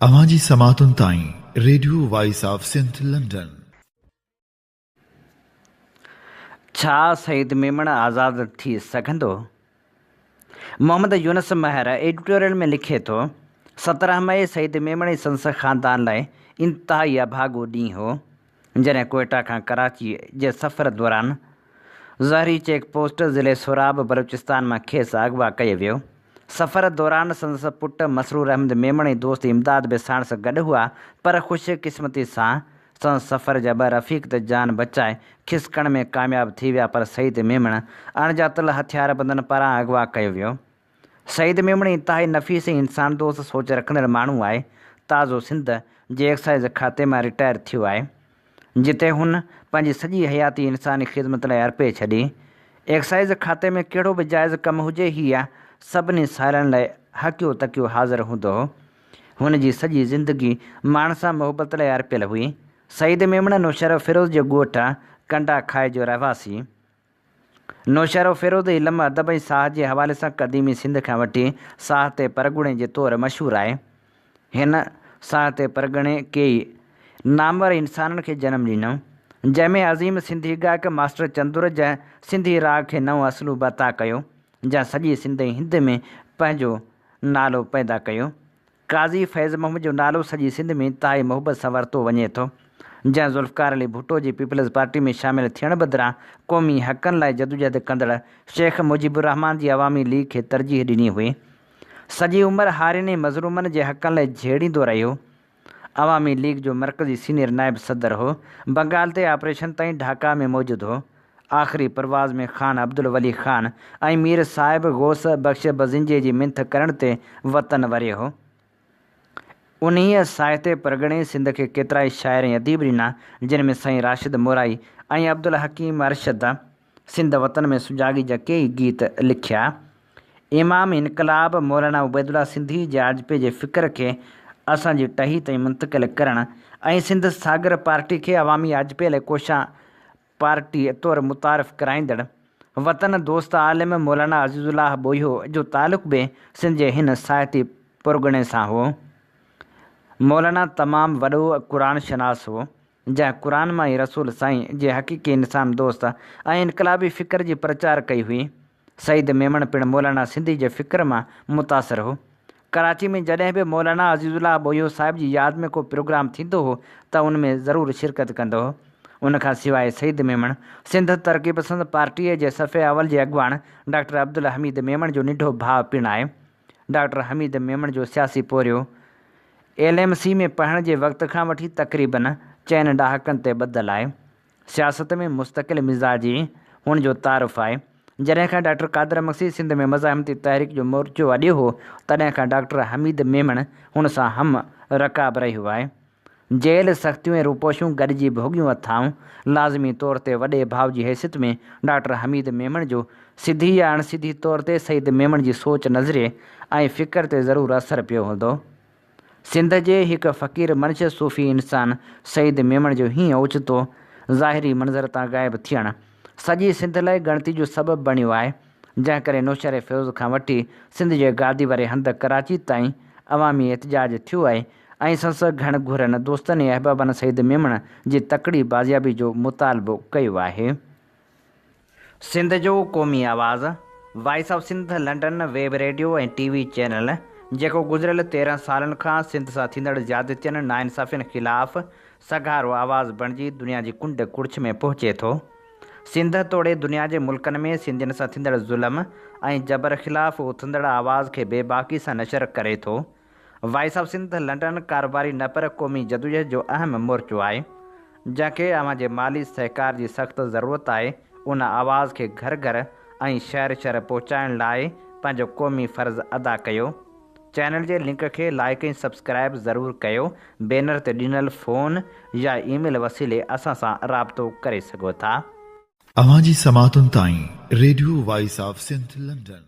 اوهان جي سماعتن تائين radio voice of Sindh London. ڇا سعيد ميمڻ آزاد ٿي سگهندو؟ محمد يونس مهر ايڊيٽوريل ۾ لکي ٿو، 17 مئي سعيد ميمڻ ۽ سندس خاندان لاء انتهائي اڀاڳو ڏينهن هو، جڏهن ڪوئيٽا کان ڪراچي جي سفر دوران زهري چيڪ پوسٽ ضلعي سوراب بلوچستان مان کيس اغوا ڪيو ويو. سفر دوران سندس پٽ مسرور احمد ميمڻ ۽ دوست امداد به ساڻس گڏ هئا پر خوش قسمتي سان سندس سفر جا ٻه رفيق ته جان بچائي کسڪڻ ۾ ڪامياب ٿي ويا پر سعيد ميمڻ اڻڄاتل هٿياربندن پاران اغوا ڪيو ويو. سعيد ميمڻ انتهائي نفيس ۽ انسان دوست سوچ رکندڙ ماڻهو آهي. تازو سنڌ جي ايڪسائيز کاتي مان رٽائر ٿيو آهي. جتي هن پنهنجي سڄي حياتي انساني خدمت لاء ارپي ڇڏي. ايڪسائيز کاتي ۾ ڪهڙو به جائز ڪم هجي هي سڀني سائلن لاء هڪيو تڪيو حاضر هوندو هو. هن جي سڄي زندگي ماڻهن سان محبت لاء ارپيل هئي. سعيد ميمڻ نوشهروفيروز جي ڳوٺ ڪنڊا کائي جو رهواسي. نوشهروفيروز علم، ادب ۽ ساهت جي حوالي سان قديمي سنڌ کان وٺي ساهتي پرڳڻي جي طور مشهور آهي. هن ساهتي پرڳڻي ڪيئي نامور انسانن کي جنم ڏنو، جنهن ۾ عظيم سنڌي ڳائڪ ماسٽر چندر جنهن سنڌي راڳ کي نئون اسلوب عطا ڪيو، جنهن سڄي سنڌ ۽ هند ۾ پنهنجو نالو پيدا ڪيو. قاضي فيض محمد جو نالو سڄي سنڌ ۾ انتهائي محبت سان ورتو وڃي ٿو، جنهن ذوالفقار علي ڀٽو جي پيپلز پارٽي ۾ شامل ٿيڻ بدران قومي حقن لاء جدوجهد ڪندڙ شيخ مجيب الرحمان جي عوامي ليگ کي ترجيح ڏني هئي. سڄي عمر هارين ۽ مظلومن جي حقن لاء جهيڙيندو رهيو. عوامي ليگ جو مرڪزي سينيئر نائب صدر هو. بنگال تي آپريشن تائين ڍاڪا ۾ موجود هو. آخري پرواز ۾ خان عبدالولي خان ۽ مير صاحب غوث بخش بزنجي جي منٿ ڪرڻ تي وطن وريو هو. انهيء ساهتي پرڳڻي سنڌ کي ڪيترائي شاعر ۽ اديب ڏنا، جن ۾ سائين راشد مورائي ۽ عبدالحڪيم ارشد سنڌ وطن ۾ سجاڳي جا ڪيئي گيت لکيا. امام انقلاب مولانا عبيدالله سنڌي جي آجپي جي فڪر کي اسان جي ٽهي تائين منتقل ڪرڻ ۽ سنڌ ساگر پارٽي کي عوامي آجپي لاء ڪوشان پارٽي طور متعارف ڪرائيندڙ وطن دوست عالم مولانا عزيز الله ٻوهيو جو تعلق به سنڌ جي هن ساهتي پرڳڻي سان هو. مولانا تمام وڏو قرآن شناس هو، جنهن قرآن مان ئي رسول سائين جي حقيقي انسان دوست ۽ انقلابي فڪر جي پرچار ڪئي هئي. سعيد ميمڻ پڻ مولانا سنڌي جي فڪر مان متاثر هو. ڪراچي ۾ جڏهن به مولانا عزيز الله ٻوهيو صاحب جي ياد ۾ ڪو پروگرام ٿيندو هو ته ان ۾ ضرور شرڪت ڪندو هو. ان کان سواء سعيد ميمڻ سنڌ ترقي پسند پارٽيء جي صف اول جي اڳواڻ ڊاڪٽر عبدالحميد ميمڻ جو ننڍو ڀاء پڻ آهي. ڊاڪٽر حميد ميمڻ جو سياسي پورهيو ايل ايم سي ۾ پڙهڻ جي وقت کان وٺي تقريبن چئن ڏهاڪن تي ٻڌل آهي. سياست ۾ مستقل مزاجي هن جو تعارف آهي. جڏهن کان ڊاڪٽر قادر مگسي سنڌ ۾ مزاحمتي تحريڪ جو مورچو اڏيو هو، تڏهن کان ڊاڪٽر حميد ميمڻ هن سان هم رڪاب رهيو آهي. جيل، سختيون ۽ روپوشيون گڏجي ڀوڳيون اٿائون. لازمي طور تي وڏي ڀاء جي حيثيت ۾ ڊاڪٽر حميد ميمڻ جو سڌي يا اڻ سڌي طور تي سعيد ميمڻ جي سوچ، نظريي ۽ فڪر تي ضرور اثر پيو هوندو. سنڌ جي هڪ فقير منش صوفي انسان سعيد ميمڻ جو هيئن اوچتو ظاهري منظر تان غائب ٿيڻ سڄي سنڌ لاء ڳڻتي جو سبب بڻيو آهي، جنهن ڪري نوشهري فيروز کان وٺي سنڌ جي گادي واري هنڌ ڪراچي تائين عوامي احتجاج ٿيو آهي ۽ سنس گهڻ گهرن دوستن ۽ احبابن سعيد ميمڻ جي تڪڙي بازيابي جو مطالبو ڪيو آهي. سنڌ جو قومي آواز، voice of Sindh London web radio ۽ T V channel, جيڪو گذريل 13 سالن کان سنڌ سان ٿيندڙ زيادتين، ناانصافين خلاف سگهارو آواز بڻجي دنيا جي ڪنڊ ڪڙڇ ۾ پهچي ٿو. سنڌ توڙي دنيا جي ملڪن ۾ سنڌين سان ٿيندڙ ظلم ۽ جبر خلاف اٿندڙ آواز کي بيباڪي سان نشر ڪري ٿو. وائس آف سنڌ لنڊن ڪاروباري نه پر قومي جدوجهد جو اهم مورچو آهي، جنهن کي اوهان جي مالي سهڪار جي سخت ضرورت آهي، ان آواز کي گهر گهر ۽ شهر شهر پهچائڻ لاء پنهنجو قومي فرض ادا ڪيو. چينل جي لنڪ کي لائيڪ ۽ سبسڪرائيب ضرور ڪيو، بينر تي ڏنل فون يا اي ميل وسيلي اسان سان رابطو ڪري سگهو ٿا. اوهان جي سماعتن تائين radio voice of Sindh London.